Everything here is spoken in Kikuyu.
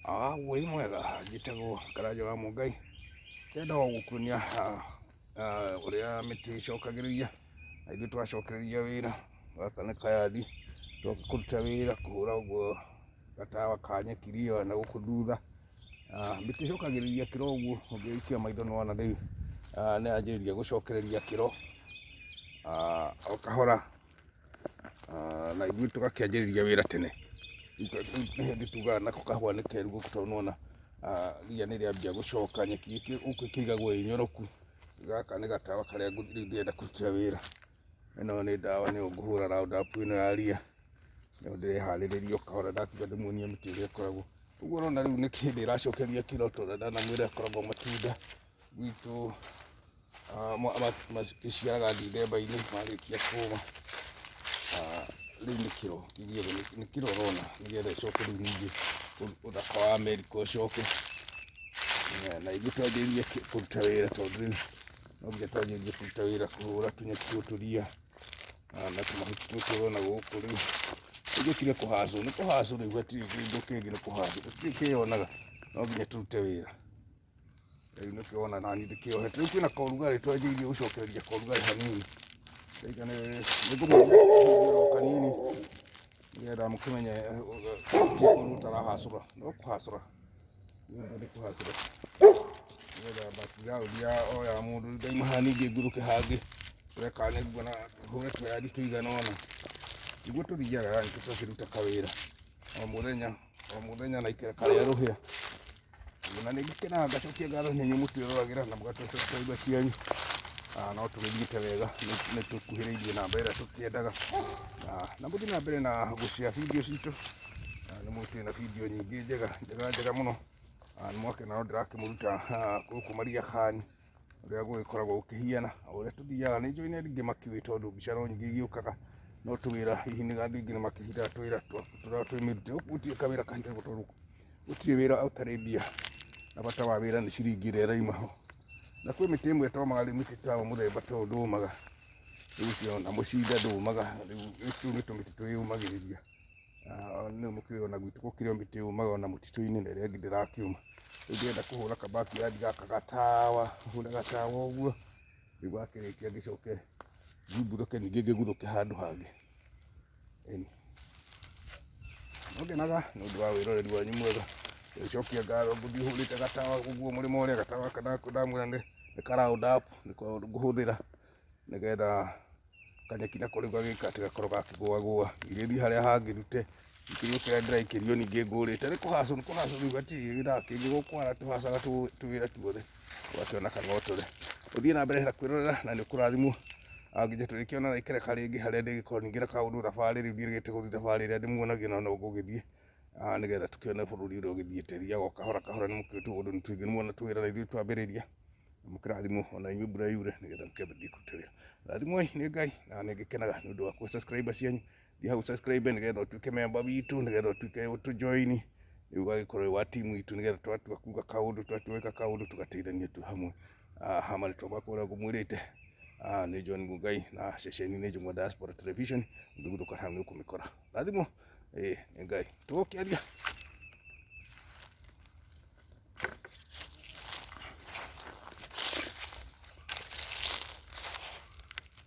Wĩ mwega, njĩtagwo Karanja wa Mũngai, ndĩrenda o gũkuonia ũrĩa mĩtĩ ĩcokagĩrĩria, na ithuĩ twacokereria wĩra, gaka nĩ kayandi, twoka kũruta wĩra kũhũra ũguo gatawa ka nyeki ria na gũkũ thutha. Mĩtĩ ĩcokagĩrĩria kĩro ũguo, ũngĩikia maitho nĩ wona rĩu nĩ yanjĩrĩria gũcokereria kĩro o kahora. Na ithuĩ tũgakĩanjĩrĩria wĩra tene. Nĩ hĩndĩ tugaga nako kahũa nĩ keru gũkũ tondũ nĩwona ria nĩ rĩambia gũcoka, nyeki gũkũ ĩkĩigagwo ĩ nyoroku. Gaka nĩ gatawa karĩa rĩu ndĩrenda kũrutĩra wĩra. Ĩno nĩ ndawa nĩyo ngũhũra round up ĩno ya ria, nĩyo ndĩreharĩrĩria o kahora ndakiuga ndĩmuonie mĩtĩ ũrĩa ĩkoragwo. Ũguo ũrona rĩu nĩ hĩndĩ ĩracokeria kĩro ta ũrĩa ndanamwĩra ĩkoragwo matunda gwitũ. Ĩciaraga Dithemba-inĩ marĩkia kũma. Rĩu nĩ kĩro kĩu gĩothe nĩ kĩro ũrona nĩgetha ĩcoke rĩu ningĩ ũthaka wa Amerika ũcoke. Na ithuĩ twanjĩrĩrie kũruta wĩra tondũ rĩu no nginya twanjĩrĩrie kũruta wĩra kũhũra tũnyeki tũtũ ria na tũmahuti tũtũ ũrona gũkũ rĩu. Tũgĩũkire kũhacwo, nĩ kũhacwo rĩu hatirĩ kĩndũ kĩngĩ nĩ kũhacwo, gũtirĩ kĩyonaga no nginya tũrute wĩra. Rĩu nĩkĩo wona nani ndĩkĩohete. Rĩu kwĩna korugarĩ twanjĩrĩirie gũcokereria korugarĩ hanini. Ndaiga nĩ ngũmuonia o kanini nĩgetha mũkĩmenye mũndũ ũtarahacũra. No kũhacũra, nĩ kũhacũra nĩgetha background ya o ya mũndũ. Ndauma haha ningĩ nguthũke hangĩ ndore kana nĩnguona hũre tũyandi tũigana ũna. Nĩguo tũthiaga yani tũgakĩruta kawĩra o mũthenya o mũthenya na ikereka rĩa rũhĩa. Na nĩ ngĩkenaga ngacokia ngatho nĩ inyuĩ mũtwĩroragĩra na mũgatũhe subscriber cianyu. No tũgĩthiĩte wega, nĩ tũkuhĩrĩirie namba ĩrĩa tũkĩendaga. Na mũthiĩ na mbere na gũ share video citũ, nĩ mũĩ twĩna video nyingĩ njega njega njega mũno. Nĩ mwakĩona no ndĩrakĩmũruta gũkũ Mariakani ũrĩa gũgĩkoragwo gũkĩhiana, o ũrĩa tũthiaga. Nĩ njũĩ nĩ andũ aingĩ makĩũĩ tondũ mbica no nyingĩ igĩũkaga, no tũwĩra hihi nĩ andũ aingĩ nĩ makĩhithaga tũwĩra tũrĩa twĩmĩrutĩre. Gũkũ gũtirĩ kawĩra kahithagwo tondũ gũtirĩ wĩra ũtarĩ mbia, na bata wa wĩra nĩ ciringi ĩrĩa ĩrauma ho. Na kwĩ mĩtĩ ĩmwe ĩtomaga rĩu mĩtĩ ta mũthemba ta ũyũ ndũmaga, rĩu ũcio ona mũcinga ndũmaga, rĩu tũu nĩ tũmĩtĩ twĩyũmagĩrĩria. Nĩ mũkĩũĩ ona gwitũ gũkĩrĩ o mĩtĩ yũmaga ona mũtitũ-inĩ na ĩrĩa ĩngĩ ndĩrakĩũma. Rĩu ndĩrenda kũhũra ka backyard gaka gatawa, hũre gatawa ũguo, rĩu wakĩrĩkia ngĩcoke nyumbũrũke ningĩ ngĩguthũke handũ hangĩ. Ĩni. No ngenaga nĩ ũndũ wa wĩroreri wanyu mwega. Ngĩcokia ngatho ngũthiĩ hũrĩte gatawa ũguo mũrĩmo ũrĩa gatawa gaka ndamwĩra nĩ ka round up nĩko ngũhũthĩra nĩgetha kanyeki nako rĩu gagĩka atĩ gakorwo gakĩgũagũa. Ngĩthiĩ harĩa hangĩ ndute ikĩrio kĩrĩa ndĩraikĩrio ningĩ ngũrĩte. Nĩ kũhacwo nĩ kũhacwo rĩu hatirĩ gĩthaa kĩngĩ gũkwara tũhacaga tũwĩra tuothe ũgakĩona kang'otore. Ũthiĩ na mbere na kwĩrorera na nĩ ũkũrathimwo nginya tũrĩkĩonana ikereka rĩngĩ harĩa ndĩgĩkorwo ningĩ na kaũndũ thabarĩ rĩu ndiĩrĩgĩte gũthiĩ thabarĩ ĩrĩa ndĩmuonagia na no ngũgĩthiĩ nĩgetha tũkĩone bũrũri ũrĩa ũgĩthiĩte. Thiaga o kahora kahora nĩ mũkĩũĩ tũũndũ nĩ tũingĩ nĩmuona tũwĩra na ithuĩ twambĩrĩria. Mũkĩrathimwo ona inyuĩ mbura yure nĩgetha mũkĩambĩrĩrie kũruta wĩra. Rathimwoi nĩ Ngai na nĩ ngĩkenaga nĩ ũndũ wa kũ subscribe cianyu. Thiĩ hau subscribe nĩgetha ũtuĩke member witũ nĩgetha ũtuĩke ũtũ join rĩu ũgagĩkorwo wĩ wa timu itũ nĩgetha twatua kuga kaũndũ twatua gwĩka kaũndũ tũgateithania twĩ hamwe. Ha marĩtwa makwa ũrĩa ngũmwĩrĩte nĩ John Mũngai na ceceni nĩ Njũng'wa Diaspora Television, ũngĩguthũka hau nĩ ũkũmĩkora. Rathimwo nĩ Ngai. Tũgũkĩaria.